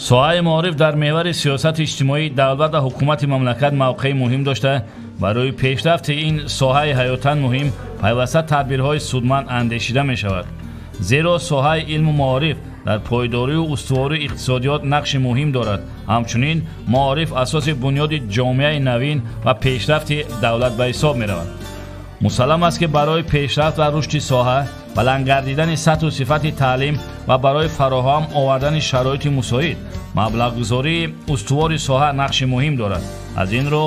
Соҳаи маориф дар меҳвари сиёсати иҷтимоии давлат ва ҳукумати мамлакат мавқеи муҳим дошта, барои пешрафти ин соҳаи ҳаётан муҳим пайваста тадбирҳои судманд андешида мешавад. Зеро соҳаи илму маориф дар пойдорию устувории иқтисодиёт нақши муҳим дорад. Ҳамчунин маориф асоси бунёди ҷомеаи навин ва пешрафти давлат ба ҳисоб меравад. Мусаллам аст, ки барои пешрафт ва рушди соҳа, баланд гардидани сатҳу сифати таълим ва барои фароҳам овардани шароити мусоид, маблағгузории устувори соҳа нақши муҳим дорад. Аз ин рӯ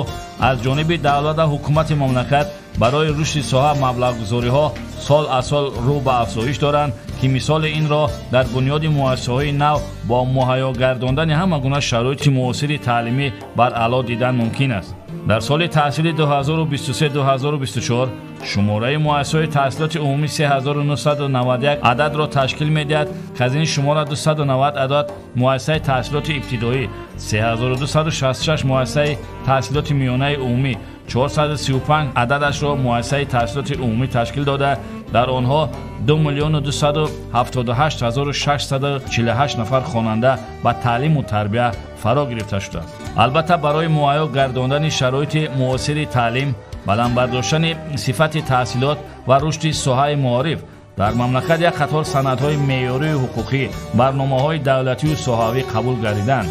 аз ҷониби давлат ва ҳукумати мамлакат барои рушди соҳа маблағгузориҳо сол аз сол рӯ ба афзоиш доранд, ки мисоли инро дар бунёди муассисаҳои нав бо муҳайё гардондани ҳама гуна шароити муосири таълимӣ бар аъло дидан мумкин аст. Дар соли таҳсили 2023-2024 шумораи муассисаҳои таҳсилоти умумӣ 3991 ададро ташкил медиҳад, ки аз ин шумора 290 адад муассисаи таҳсилоти ибтидоӣ, 3266 муассисаи таҳсилоти миёнаи умумӣ, 435 ададашро муассисаи таҳсилоти умумӣ ташкил дода, дар онҳо 2 278 648 нафар хонанда ба таълиму тарбия фаро гирифта шудааст. Албатта, барои муҳайё гардондани шароити муосири таълим, баланд бардоштани сифати таҳсилот ва рушди соҳаи маориф дар мамлакат як қатор санадҳои меъёрию ҳуқуқӣ, барномаҳои давлатию соҳавӣ қабул гардиданд.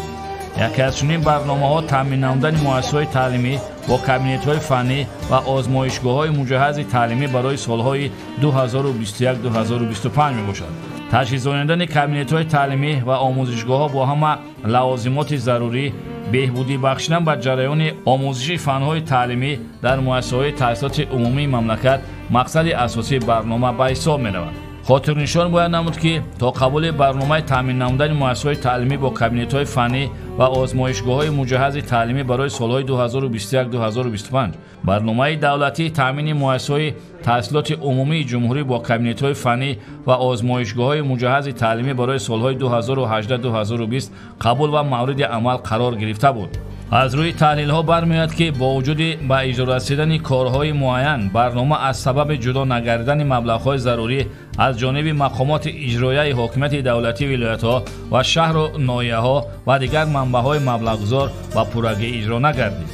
Яке аз чунин барномаҳо таъмин намудани муассисаҳои таълимӣ бо кабинетҳои фаннӣ ва озмоишгоҳҳои муҷаҳҳази таълимӣ барои солҳои 2021-2025 мебошад. Таҷҳизонидани кабинетҳои таълимӣ ва омӯзишгоҳҳо бо ҳама лавозимоти зарурӣ, беҳбудӣ бахшидан ба ҷараёни омӯзиши фанҳои таълимӣ дар муассисаҳои таҳсилоти умумии мамлакат мақсади асосии барнома ба ҳисоб меравад. Хотирнишон бояд намуд, ки то қабули барномаи таъмин намудани муассисаҳои таълимӣ бо кабинетҳои фаннӣ ва озмоишгоҳҳои муҷаҳҳази таълимӣ барои солҳои 2021-2025, барномаи давлатии таъмини муассисаҳои таҳсилоти умумии ҷумҳурӣ бо кабинетҳои фаннӣ ва озмоишгоҳҳои муҷаҳҳази таълимӣ барои солҳои 2018-2020 қабул ва мавриди амал қарор гирифта буд. Аз рӯи таҳлилҳо бармеояд, ки бо вуҷуди ба иҷро расидани корҳои муайян, барнома аз сабаби ҷудо нагардидани маблағҳои зарурӣ аз ҷониби мақомоти иҷроияи ҳокимияти давлатии вилоятҳо ва шаҳру ноҳияҳо ва дигар манбаъҳои маблағгузор ба пуррагӣ иҷро нагардид.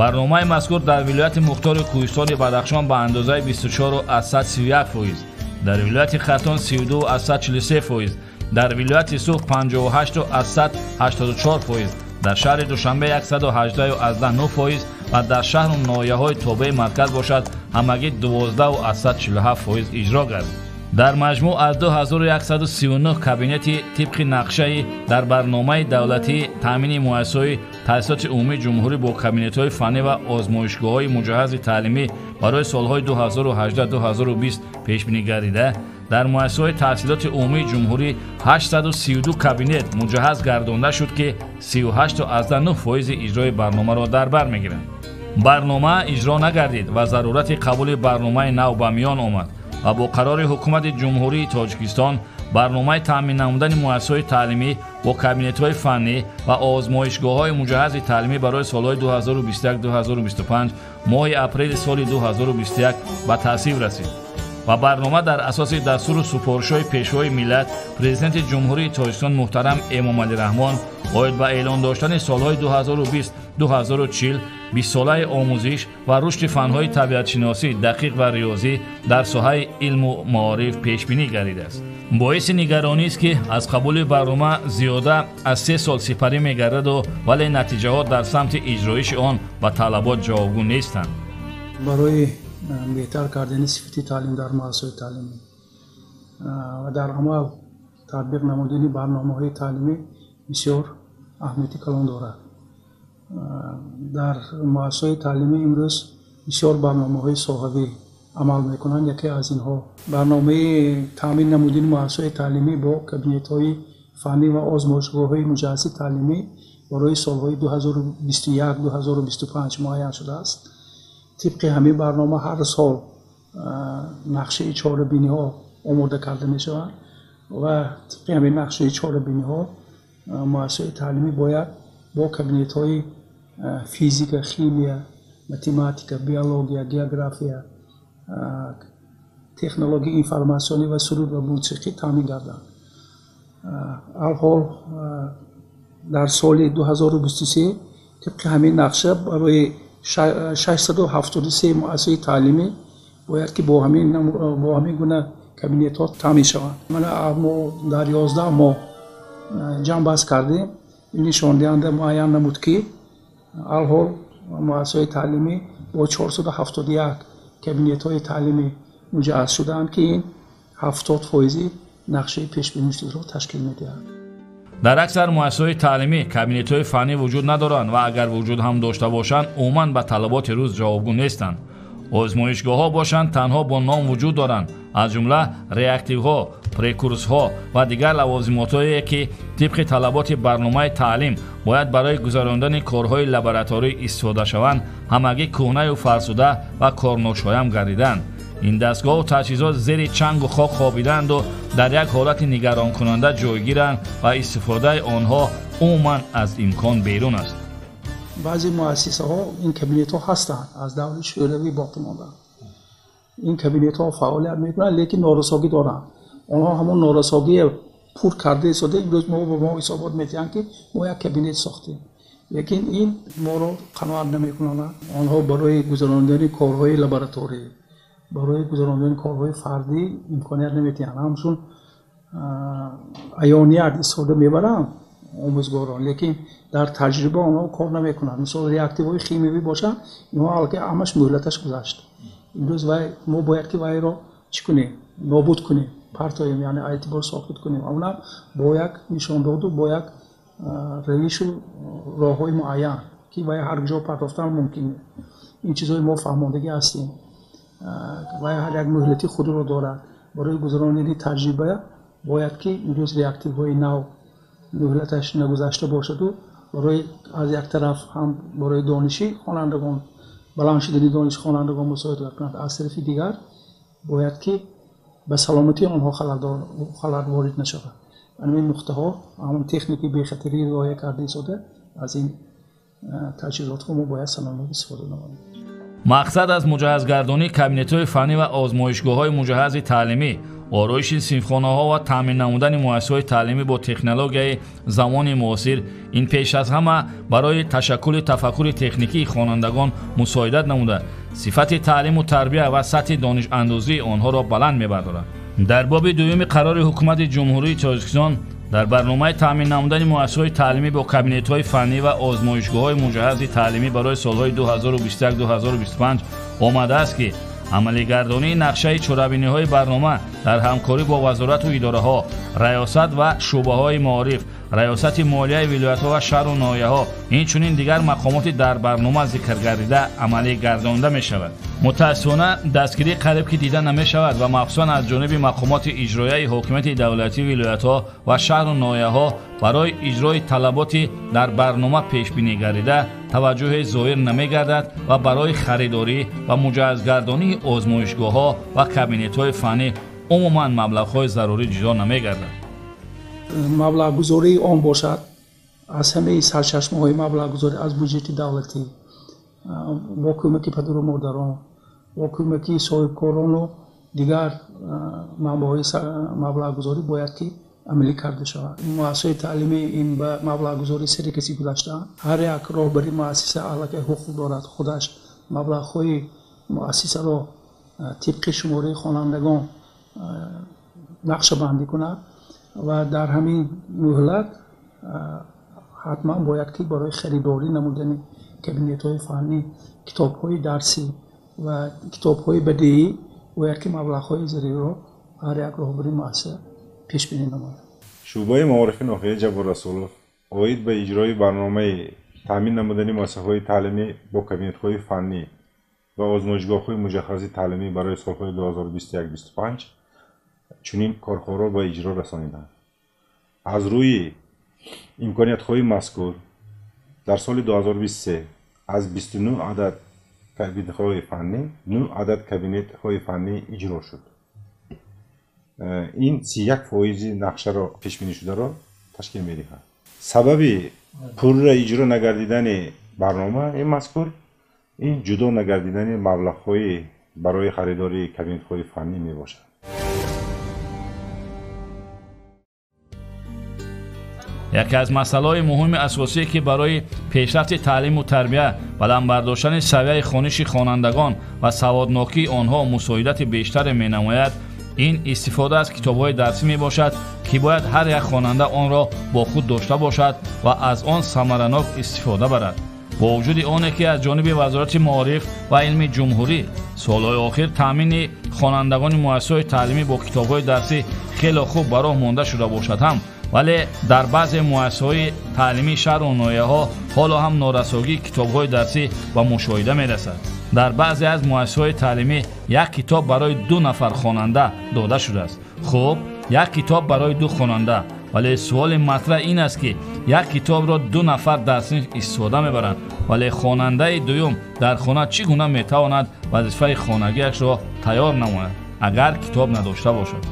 Барномаи мазкур дар вилояти мухтори Кӯҳистони Бадахшон ба андозаи 24,31%, дар вилояти Хатлон 32,43%, дар вилояти Суғд 58,84%, дар шаҳри Душанбе 118,9% ва дар шаҳру ноҳияҳои тобеи марказ бошад, ҳамагӣ 12,47% иҷро гардид. Дар маҷмӯъ аз 2139 кабинети тибқи нақшаи дар барномаи давлатии таъмини муассисаҳои таҳсилоти умумии ҷумҳурӣ бо кабинетҳои фаннӣ ва озмоишгоҳҳои муҷаҳҳази таълимӣ барои солҳои 2018-2020 пешбинӣ гардида, дар муассисаҳои таҳсилоти умумии ҷумҳурӣ 832 кабинет муҷаҳҳаз гардонда шуд, ки 38,9% иҷрои барномаро дар бар мегиранд. Барнома иҷро нагардид ва зарурати қабули барномаи нав ба миён омад ва бо қарори ҳукумати Ҷумҳурии Тоҷикистон барномаи таъмин намудани муассисаҳои таълимӣ бо кабинетҳои фаннӣ ва озмоишгоҳҳои муҷаҳҳази таълимӣ барои солҳои 2021-2025 моҳи апрели соли 2021 ба тасвиб расид ва барнома дар асоси дастуру супоришҳои Пешвои миллат, Президенти Ҷумҳурии Тоҷикистон муҳтарам Эмомалӣ Раҳмон оид ба эълон доштани солҳои 2020-2040 бистсолаи омӯзиш ва рушди фанҳои табиатшиносӣ, дақиқ ва риёзӣ дар соҳаи илму маориф пешбинӣ гардидааст. Боиси нигаронист, ки аз қабули барнома зиёда аз 3 сол сипарӣ мегардаду, вале натиҷаҳо дар самти иҷроиши он ба талабот ҷавобгӯ нестанд. Барои беҳтар кардани сифати таълим дар муассисаҳои таълимӣ ва дар амал татбиқ намудани барномаҳои таълимӣ бисёр аҳамияти калон дорад. Дар муассисаҳои таълимӣ имрӯз бисёр барномаҳои соҳавӣ амал мекунанд. Яке аз инҳо барномаи таъмин намудани муассисаҳои таълимӣ бо кабинетҳои фаннӣ ва озмоишгоҳҳои муҷаҳҳази таълимӣ барои солҳои 2021-2025 муайян шудааст. Тибқи ҳамин барнома ҳар сол нақшаи чорабиниҳо омода карда мешаванд ва тибқи ҳамин нақшаи чорабиниҳо муассисаҳои таълимӣ бояд бо кабинетҳои физика, химия, математика, биология, география, технологияи информатсионӣ ва суруд ва мусиқӣ таъмин гарданд. Алҳол Дар соли 2023 тибқи ҳамин нақша барои 673 муассисаи таълимӣ бояд ки бо ҳамин гуна кабинетҳо таъмин шаванд. Мана мо дар 11 моҳ ҷамъбаст кардем. Ин нишондиҳанда муайян намуд, ки алҳол муассисаҳои таълимӣ бо 471 кабинетҳои таълимӣ муҷаҳҳаз шудаанд, ки ин 70% нақшаи пешбинишударо ташкил медиҳад. Дар аксар муассисаҳои таълимӣ кабинетҳои фаннӣ вуҷуд надоранд ва агар вуҷуд ҳам дошта бошанд, умуман ба талаботи рӯз ҷавобгӯ нестанд. Озмоишгоҳҳо бошанд танҳо бо ном вуҷуд доранд, аз ҷумла реактивҳо, прекурсҳо ва дигар лавозимотҳое, ки тибқи талаботи барномаи таълим бояд барои гузарондани корҳои лабораторӣ истифода шаванд, ҳамагӣ кӯҳнаю фарсуда ва корношоям гардиданд. Ин дастгоҳу таҷҳизот зери чангу хок хобиданду дар як ҳолати нигаронкунанда ҷойгиранд ва истифодаи онҳо умуман аз имкон берун аст. Баъзе муассисаҳо ин кабинетҳо ҳастанд, аз даври шӯравӣ боқӣ мондаанд. Ин кабинетҳо фаъолият мекунанд, лекин норасогӣ доранд. Онҳо ҳамон норасогие пур карда истода имрӯз мо ба мо ҳисобот медиҳанд, ки мо як кабинет сохтем, лекин ин моро қаноат намекунанд. Онҳо барои гузарондани корҳои лабораторӣ, барои гузарондани корҳои фардӣ имконият намедиҳанд. Ҳамчун аёният истифода мебаранд омӯзгорон, лекин дар таҷриба онҳо кор намекунанд. Мисол реактивҳои химиявӣ бошанд, инҳо аллакай ҳамаш муҳлаташ гузашт. Имрӯз мо бояд ки вайро чӣ кунем? Нобуд кунем, партоем, яъне эътибор соқит кунем. Онам бо як нишондоду бо як равишу роҳҳои муайян, ки вай ҳар ҷо партофтан мумкин. Ин чизҳои мо фаҳмондагӣ ҳастем. Вай ҳар як муҳлати худро дорад. Барои гузаронидани таҷриба бояд ки имрӯз реактивҳои нав муҳлаташ нагузашта бошаду барои аз як тараф ҳам барои дониши хонандагон, баланд шудани дониши хонандагон мусоидат кунад, аз тарафи дигар бояд ки ба саломатии онҳо халал ворид нашавад. Ҳамин нуқтаҳо, ҳамон техникаи бехатарӣ риоя карда истода аз ин таҷҳизотҳо мо бояд саломат истифода намоем. Мақсад аз муҷаҳҳазгардонии кабинетҳои фаннӣ ва озмоишгоҳҳои муҷаҳҳази таълимӣ, ороиши синфхонаҳо ва таъмин намудани муассисаҳои таълимӣ бо технологияи замони муосир ин пеш аз ҳама барои ташаккули тафаккури техникии хонандагон мусоидат намуда, сифати таълиму тарбия ва сатҳи донишандозии онҳоро баланд мебардорад. Дар боби дуюми қарори ҳукумати Ҷумҳурии Тоҷикистон дар барномаи таъмин намудани муассисаҳои таълимӣ бо кабинетҳои фаннӣ ва озмоишгоҳҳои муҷаҳҳази таълимӣ барои солҳои 2021-2025 омадааст, ки амалигардонии нақшаи чорабиниҳои барнома дар ҳамкорӣ бо вазорату идораҳо, раёсат ва шӯъбаҳои маориф, раёсати молияи вилоятҳо ва шаҳру ноҳияҳо, инчунин дигар мақомоти дар барнома зикргардида амалӣ гардонда мешавад. Мутаассифона дастгирӣ қариб ки дида намешавад ва махсусан аз ҷониби мақомоти иҷроияи ҳокимияти давлатии вилоятҳо ва шаҳру ноҳияҳо барои иҷрои талаботи дар барнома пешбинӣ гардида таваҷҷӯҳе зоҳир намегардад ва барои харидорӣ ва муҷаҳҳазгардонии озмоишгоҳҳо ва кабинетҳои фаннӣ умуман маблағҳои зарурӣ ҷудо намегардад. Маблағгузории он бошад аз ҳамаи сарчашмаҳои маблағгузорӣ аз буҷети давлатӣ, бо кӯмаки падару модарон, бо кӯмаки соҳибкорону дигар манбаъҳои маблағгузорӣ бояд ки амалӣ карда шавад. Муассисаҳои таълимӣ ин ба маблағгузории сари касӣ гузаштаанд. Ҳар як роҳбари муассиса аллакай ҳуқуқ дорад худаш маблағҳои муассисаро тибқи шумораи хонандагон нақшабандӣ кунад ва дар ҳамин муҳлат ҳатман бояд ки барои харидорӣ намудани кабинетҳои фаннӣ, китобҳои дарсӣ ва китобҳои бадеӣ бояд ки маблағҳои заруриро ҳар як роҳбари муассиса пешбинӣ намояд. Шӯъбаи маорифи ноҳияи Ҷаббор Расулов оид ба иҷрои барномаи таъмин намудани муассисаҳои таълимӣ бо кабинетҳои фаннӣ ва озмоишгоҳҳои муҷаҳҳази таълимӣ барои солҳои 2021-25 чунин корҳоро ба иҷро расониданд. Аз рӯи имкониятҳои мазкур дар соли 2023 аз 29 адад кабинетҳои фаннӣ 9 адад кабинетҳои фаннӣ иҷро шуд. Ин 31% нақшаро пешбинишударо ташкил медиҳад. Сабаби пурра иҷро нагардидани барномаи мазкур ин ҷудо нагардидани маблағҳои барои харидории кабинетҳои фаннӣ мебошад. Яке аз масъалаҳои муҳими асосие, ки барои пешрафти таълиму тарбия, баланд бардоштани савияи хониши хонандагон ва саводнокии онҳо мусоидати бештаре менамояд, ин истифода аз китобҳои дарсӣ мебошад, ки бояд ҳар як хонанда онро бо худ дошта бошад ва аз он самаранок истифода барад. Бо вуҷуди оне ки аз ҷониби Вазорати маориф ва илми ҷумҳурӣ солҳои охир таъмини хонандагони муассисаҳои таълимӣ бо китобҳои дарсӣ хеле хуб ба роҳ монда шуда бошад ҳам, вале дар баъзе муассисаҳои таълимии шаҳру ноҳияҳо ҳоло ҳам норасогии китобҳои дарсӣ ба мушоҳида мерасад. Дар баъзе аз муассисаҳои таълимӣ як китоб барои 2 нафар хонанда дода шудааст. Хуб, як китоб барои 2 хонанда, вале суоли матраҳ ин аст, ки як китобро 2 нафар дар синф истифода мебаранд, вале хонандаи дуюм дар хона чӣ гуна метавонад вазифаи хонагиашро тайёр намояд, агар китоб надошта бошад?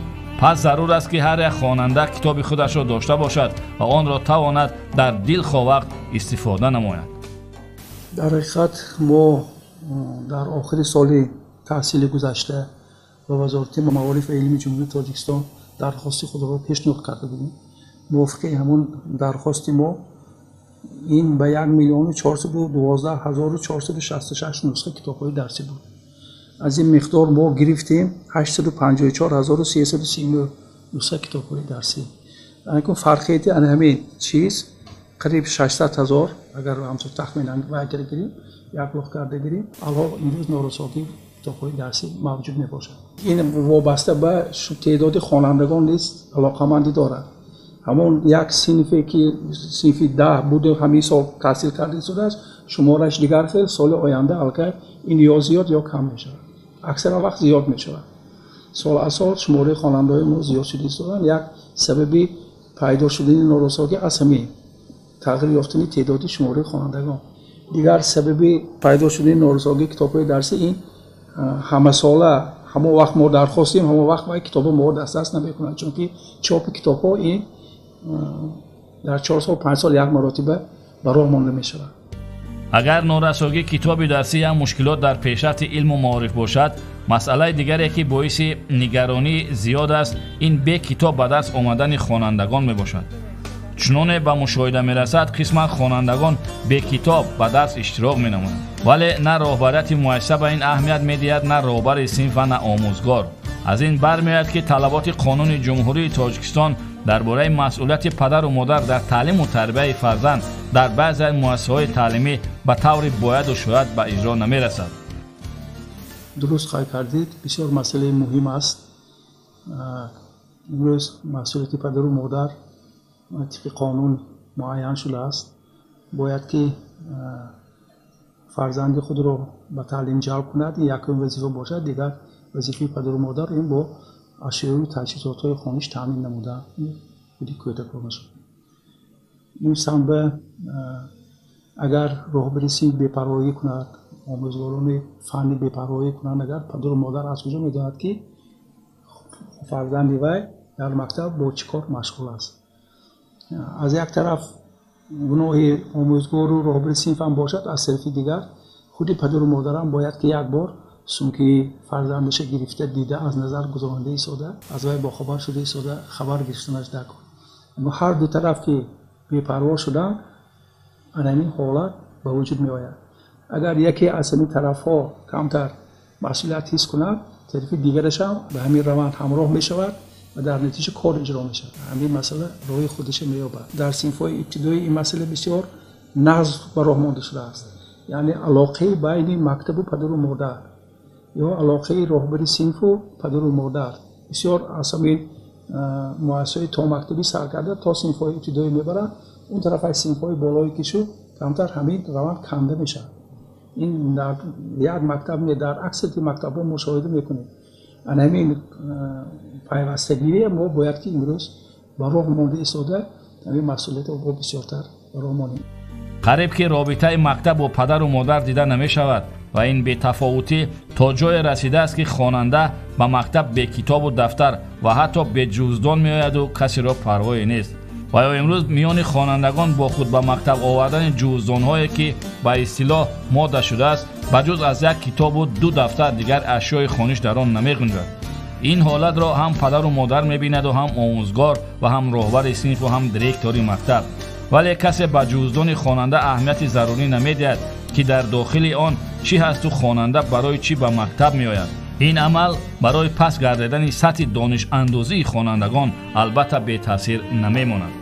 Пас зарур аст, ки ҳар як хонанда китоби худашро дошта бошад ва онро тавонад дар дилхоҳ вақт истифода намояд. Дар ҳақиқат мо дар охири соли таҳсили гузашта ба Вазорати маориф ва илми Ҷумҳурии Тоҷикистон дархости худро пешниҳод карда будем. Мувофиқи ҳамон дархости мо ин ба 1 412 466 нусха китобҳои дарсӣ буд. Аз ин миқдор мо гирифтем 854 339 нусха китобҳои дарсӣ. Анакун фарқияти ана ҳамин чиз қариб 600 ҳазор, агар ҳамчун тахминан вайкара гирем, як лух карда гирем, алҳол имрӯз норасогии китобҳои дарсӣ мавҷуд мебошад. Ин вобаста ба теъдоди хонандагон низ алоқамандӣ дорад. Ҳамон як синфе ки синфи 10 буду ҳамин сол таҳсил карда истодааст, шумораш дигар хел, соли оянда аллакай ин ё зиёд ё кам мешавад. Аксар вақт зиёд мешавад. Сол аз сол шумораи хонандаҳои мо зиёд шуда истодаанд. Як сабаби пайдо шудани норасогӣ аз ҳамин тағйир ёфтани теъдоди шумораи хонандагон. Дигар сабаби пайдо шудани норасогии китобҳои дарсӣ ин ҳамасола ҳамон вақт мо дархостем, ҳамон вақт вай китобҳо мо дастрас намекунанд, чунки чопи китобҳо ин дар 4 сол 5 сол як маротиба ба роҳ монда мешавад. Агар норасогии китоби дарсӣ як мушкилот дар пешрафти илму маориф бошад, масъалаи дигаре, ки боиси нигаронӣ зиёд аст, ин бе китоб ба дарс омадани хонандагон мебошад. Чуноне ба мушоҳида мерасад, қисман хонандагон бе китоб ба дарс иштирок менамоянд, вале на роҳбарияти муассиса ба ин аҳамият медиҳад, на роҳбари синф ва на омӯзгор. Аз ин бармеояд, ки талаботи қонуни Ҷумҳурии Тоҷикистон дар бораи масъулияти падару модар дар таълиму тарбияи фарзанд дар баъзе муассисаҳои таълимӣ ба таври бояду шояд ба иҷро намерасад. Дуруст қайд кардед, бисёр масъалаи муҳим аст. Имрӯз масъулияти падару модар тибқи қонун муайян шудааст. Бояд ки фарзанди худро ба таълим ҷалб кунад, ин якум вазифа бошад. Дигар вазифаи падару модар ин бо ашёю таҷҳизотҳои хониш таъмин намудан худи кӯдакон аст. Ин самба агар роҳбари синф бепарвоӣ кунад, омӯзгорони фанни бепарвоӣ кунанд, агар падару модар аз куҷо медонад, ки фарзанди вай дар мактаб бо чӣ кор машғул аст? Аз як тараф гуноҳи омӯзгору роҳбари синф ҳам бошад, аз тарафи дигар худи падару модарам бояд ки як бор сумки фарзандаша гирифта, дида, аз назар гузаронда истода, аз вай бохабар шуда истода, хабар гирифтанаш даркор. Аммо ҳар ду тараф ки бепарво шуданд, ана ҳамин ҳолат ба вуҷуд меояд. Агар яке аз ҳамин тарафҳо камтар масъулият ҳис кунад, тарафи дигарашам ба ҳамин раванд ҳамроҳ мешавад ва дар натиҷа кор иҷро мешавад. Ҳамин масъала роҳи худаша меёбад. Дар синфҳои ибтидоӣ ин масъала бисёр нағз ба роҳ монда шудааст. Яъне алоқаи байни мактабу падару модар ё алоқаи роҳбари синфу падару модар бисёр аз ҳамин муассисаҳои томактабӣ сар карда то синфҳои ибтидоӣ мебаранд. Он тараф аз синфҳои болое ки шуд, камтар ҳамин раванд канда мешавад. Ин дар як мактаб не, дар аксарияти мактабҳо мушоҳида мекунем. Ана ҳамин пайвастагие мо бояд ки имрӯз ба роҳ монда истода ҳамин масъулиятро бо бисёртар ба роҳ монем. Қариб ки робитаи мактаб бо падару модар дида намешавад ва ин бетафовутӣ то ҷое расидааст, ки хонанда ба мактаб бе китобу дафтар ва ҳатто бе ҷуздон меояду касеро парвое нест. Ва ё имрӯз миёни хонандагон бо худ ба мактаб овардани ҷуздонҳое, ки ба истилоҳ мода шудааст, ба ҷуз аз як китобу 2 дафтар дигар ашёи хониш дар он намеғунҷад. Ин ҳолатро ҳам падару модар мебинаду, ҳам омӯзгор ва ҳам роҳбари синфу ҳам директори мактаб. Вале касе ба ҷуздони хонанда аҳамияти зарурӣ намедиҳад, ки дар дохили он чӣ ҳасту хонанда барои чӣ ба мактаб меояд. Ин амал барои паст гардидани сатҳи донишандозии хонандагон албатта бетаъсир намемонад.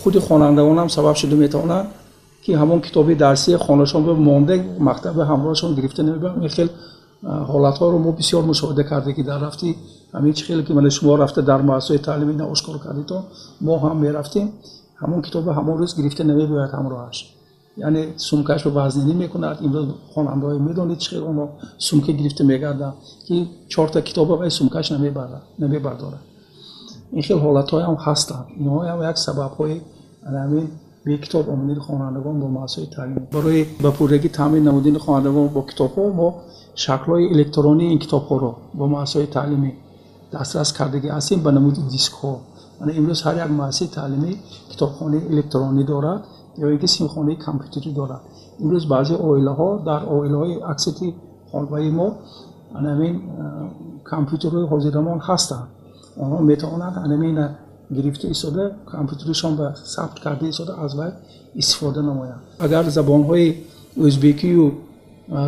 Худи хонандагонам сабаб шуда метавонанд, ки ҳамон китоби дарсии хонашон монда, мактаби ҳамроҳашон гирифта намебаранд. Ин хел ҳолатҳоро мо бисёр мушоҳида кардем, ки дар рафти ҳамин чӣ хеле ки мана шумо рафта дар муассисаҳои таълимӣ ошкор кардитон, мо ҳам мерафтем, ҳамон китоби ҳамон рӯз гирифта намебиёяд ҳамроҳаш, яъне сумкашро вазнинӣ мекунад. Имрӯз хонандаҳое медонед, чӣ хел онҳо сумка гирифта мегарданд, ки чорта китоба вай сумкаш намебардорад. Ин хел ҳолатҳоям ҳастанд. Инҳоям як сабабҳои ҳамин бекитоб омадани хонандагон бо муассисаҳои таълимӣ. Барои ба пуррагӣ таъмин намудани хонандагон бо китобҳо мо шаклҳои электронии ин китобҳоро бо муассисаҳои таълимӣ дастрас кардагӣ ҳастем ба намуди дискҳо. Имрӯз ҳар як муассисаи таълимӣ китобхонаи электронӣ дорад ё ин ки синфхонаи компютерӣ дорад. Имрӯз баъзе оилаҳо, дар оилаҳои аксарияти хонаводаи мо ҳамин компютерҳои ҳозирамон ҳастанд. Онҳо метавонанд ҳамин гирифта истода компютеришон ба сабт карда истода аз вай истифода намоянд. Агар забонҳои ӯзбекию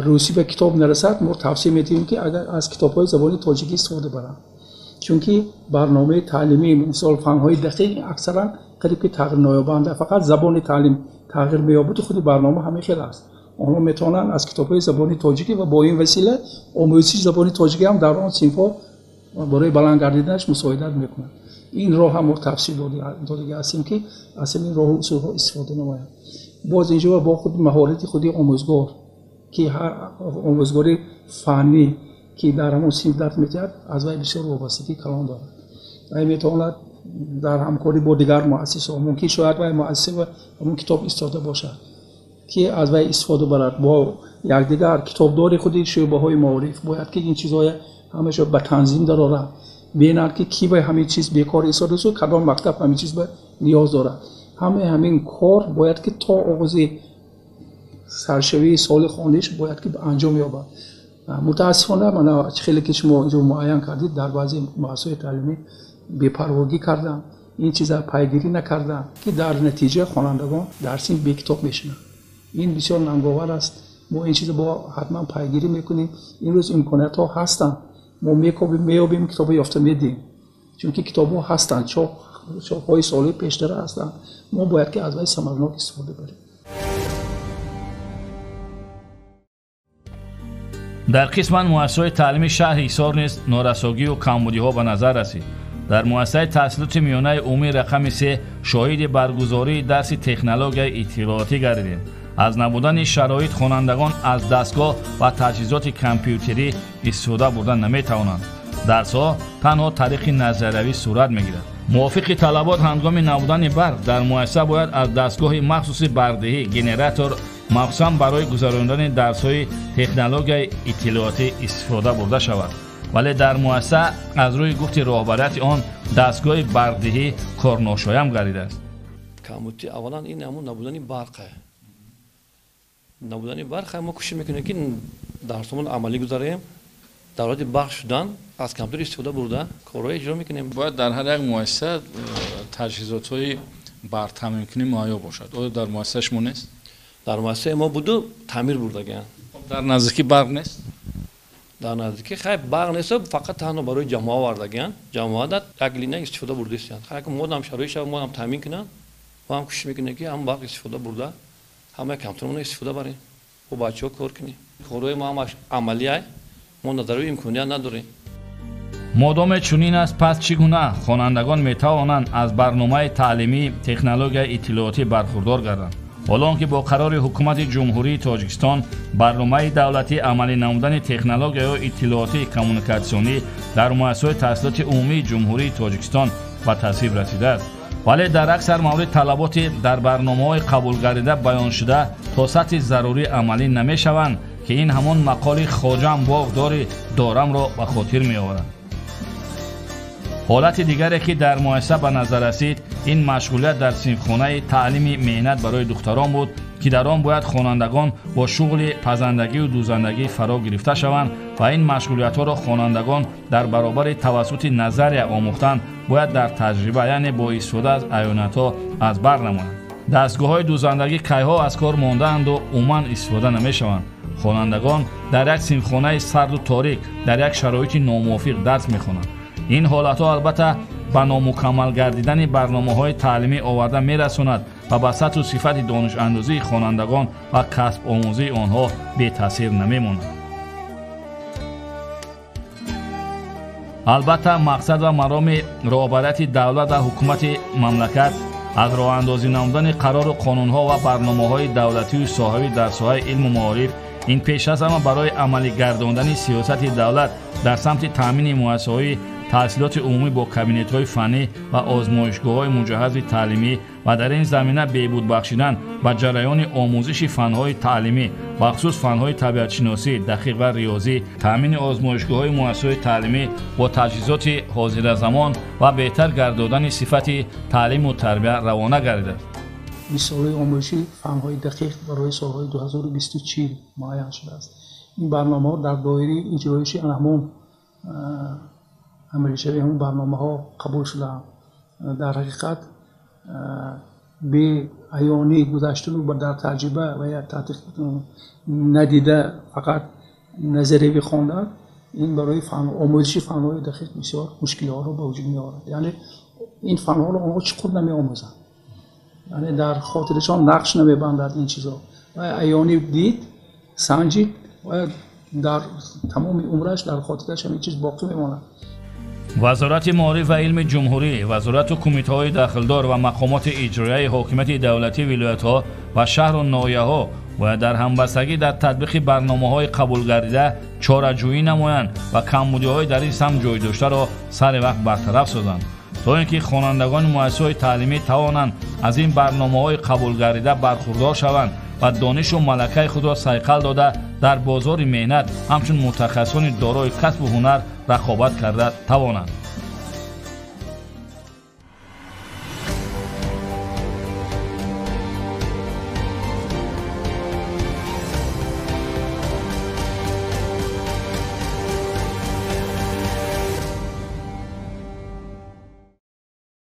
русӣ ба китоб нарасад, мо тавсия медиҳем, ки агар аз китобҳои забони тоҷикӣ истифода баранд, чунки барномаи таълимӣ, мисол фанҳои дақиқ, аксаран қариб ки тағйир ноёбанд, фақат забони таълим тағйир меёбаду худи барнома ҳамин хел аст. Онҳо метавонанд аз китобҳои забони тоҷикӣ ва бо ин васила омӯзиши забони тоҷикӣ ҳам дар он синфҳо барои баланд гардиданаш мусоидат мекунад. Ин роҳ ҳам мо тавсия додагӣ ҳастем, ки аз ҳамин роҳу усулҳо истифода намоянд. Боз инҷо бо худ маҳорати худи омӯзгор, ки ҳар омӯзгори фаннӣ, ки дар ҳамон синф дарс медиҳад, аз вай бисёр вобастагии калон дорад. Вай метавонад дар ҳамкорӣ бо дигар муассисаҳо, мумкин шояд вай муассиса ва ҳамон китоб истода бошад, ки аз вай истифода барад. Бо якдигар китобдори худи шӯъбаҳои маориф бояд ки ин чизҳоя ҳамаша ба танзим дарорад, бинанд, ки ки ба ҳамин чиз бекор истода, кадом мактаб ҳамин чиз ба ниёз дорад. Ҳамаи ҳамин кор бояд ки то оғози саршавии соли хониш бояд ки анҷом ёбад. Мутаассифона, мана чӣ хеле ки шумо инҷо муайян кардед, дар баъзе муассисаҳои таълимӣ бепарвогӣ карданд, ин чиза пайгирӣ накарданд, ки дар натиҷа хонандагон дар синф бекитоб мешинанд. Ин бисёр нанговар аст. Мо ин чиза бо ҳатман пайгирӣ мекунем. Имрӯз имкониятҳо ҳастанд, мо мекобим, меёбим, китобҳо ёфта медиҳем, чунки китобҳо ҳастанд, чопҳои солҳои пештара ҳастанд. Мо бояд ки аз вай самарнок истифода барем. Дар қисман муассисаҳои таълими шаҳри Ҳисор низ норасогию камбудиҳо ба назар расид. Дар муассисаи таҳсилоти миёнаи умумии рақами 3 шоҳиди баргузории дарси технологияи иттилоотӣ гардидем. Аз набудани шароит хонандагон аз дастгоҳ ва таҷҳизоти компютерӣ истифода бурда наметавонанд. Дарсҳо танҳо тариқи назариявӣ сурат мегирад. Мувофиқи талабот, ҳангоми набудани барқ дар муассиса бояд аз дастгоҳи махсуси барқдиҳӣ, генератор, махсусан барои гузарондани дарсҳои технологияи иттилоотӣ истифода бурда шавад. Вале дар муассиса аз рӯи гуфти роҳбарияти он дастгоҳи барқдиҳӣ корношоям гардидааст. Камбудӣ аввалан ин ҳамун набудани барқа. Набудани барқ мо кӯшиш мекунем, ки дарсомон амалӣ гузарем. Дар ҳолати барқ шудан аз компютер истифода бурда корҳои иҷро мекунем. Бояд дар ҳар як муассиса таҷҳизотҳои барқтаъминкунӣ муҳайё бошад. Оё дар муассисаи шумо нест? Дар муассисаи мо буду, таъмир бурдагианд. Дар наздикӣ барқ нест? Дар наздикӣ хай барқ нест, фақат танҳо барои ҷамоа овардагианд. Ҷамоа дар як линия истифода бурдаистанд. Хай модам шароит шава, модам таъмин кунанд, мо ҳам кӯшиш мекунем, ки ҳам барқ истифода бурда ҳамаи компютермонро истифода барем, бо бачаҳо кор кунем. Корҳои мо ҳамаш амалиай, мо назарии имконият надорем. Модоме чунин аст, пас чӣ гуна хонандагон метавонанд аз барномаи таълимии технологияи иттилоотӣ бархурдор гарданд? Ҳоло он ки бо қарори ҳукумати Ҷумҳурии Тоҷикистон барномаи давлатӣ амалӣ намудани технологияҳои иттилоотии коммуникатсионӣ дар муассисаҳои таҳсилоти умумии Ҷумҳурии Тоҷикистон ба тасвиб расидааст, вале дар аксар маврид талаботи дар барномаҳои қабулгардида баёншуда то сатҳи зарурӣ амалӣ намешаванд, ки ин ҳамон мақоли «хоҷам боғ дори дорамро» ба хотир меоварад. Ҳолати дигаре, ки дар муассиса ба назар расид, ин машғулият дар синфхонаи таълими меҳнат барои духтарон буд, ки дар он бояд хонандагон бо шуғли пазандагию дӯзандагӣ фаро гирифта шаванд ва ин машғулиятҳоро хонандагон дар баробари тавассути назария омӯхтан бояд дар таҷриба, яъне бо истифода аз аёнатҳо аз бар намоянд. Дастгоҳҳои дӯзандагӣ кайҳо аз кор мондаанду умуман истифода намешаванд. Хонандагон дар як синфхонаи сарду торик дар як шароити номувофиқ дарс мехонанд. Ин ҳолатҳо албатта ба номукаммал гардидани барномаҳои таълимӣ оварда мерасонад ва ба сатҳу сифати донишандозии хонандагон ва касбомӯзии онҳо бетаъсир намемонад. Албатта, мақсад ва мароми роҳбарияти давлат ва ҳукумати мамлакат аз роҳандозӣ намудани қарору қонунҳо ва барномаҳои давлатию соҳавӣ дар соҳаи илму маориф ин пеш аз ҳама барои амалӣ гардондани сиёсати давлат дар самти таъмини муассисаҳои таҳсилоти умумӣ бо кабинетҳои фаннӣ ва озмоишгоҳҳои муҷаҳҳази таълимӣ ва дар ин замина беҳбуд бахшидан ба ҷараёни омӯзиши фанҳои таълимӣ, бахусус фанҳои табиатшиносӣ, дақиқ ва риёзӣ, таъмини озмоишгоҳҳои муассисаҳои таълимӣ бо таҷҳизоти ҳозиразамон ва беҳтар гардодани сифати таълиму тарбия равона гардидааст. Мисолҳои омӯзиши фанҳои дақиқ барои солҳои 2020 муайян шудааст. Ин барномаҳо дар доираи иҷроиши ҳамон амалишавии ҳамон барномаҳо қабул шудаанд. Дар ҳақиқат беаёнӣ гузаштану дар таҷриба ва я таҳқиқ надида фақат назариявӣ хондан ин барои омӯзиши фанҳои дақиқ бисёр мушкилиҳоро ба вуҷуд меорад. Яъне ин фанҳоро онҳо чуқур намеомӯзанд, яъне дар хотирашон нақш намебандад ин чизо. Ва аёнӣ дид, санҷид ва дар тамоми умраш дар хотираш ҳамин чиз боқӣ мемонад. Вазорати маориф ва илми ҷумҳурӣ, вазорату кумитаҳои дахлдор ва мақомоти иҷроияи ҳокимияти давлатии вилоятҳо ва шаҳру ноҳияҳо бояд дар ҳамбастагӣ дар татбиқи барномаҳои қабулгардида чораҷӯӣ намоянд ва камбудиҳои дар ин самт ҷой доштаро сари вақт бартараф созанд, то ин ки хонандагони муассисаҳои таълимӣ тавонанд аз ин барномаҳои қабулгардида бархурдор шаванд ва донишу малакаи худро сайқал дода дар бозори меҳнат ҳамчун мутахассисони дорои касбу ҳунар рақобат карда тавонанд.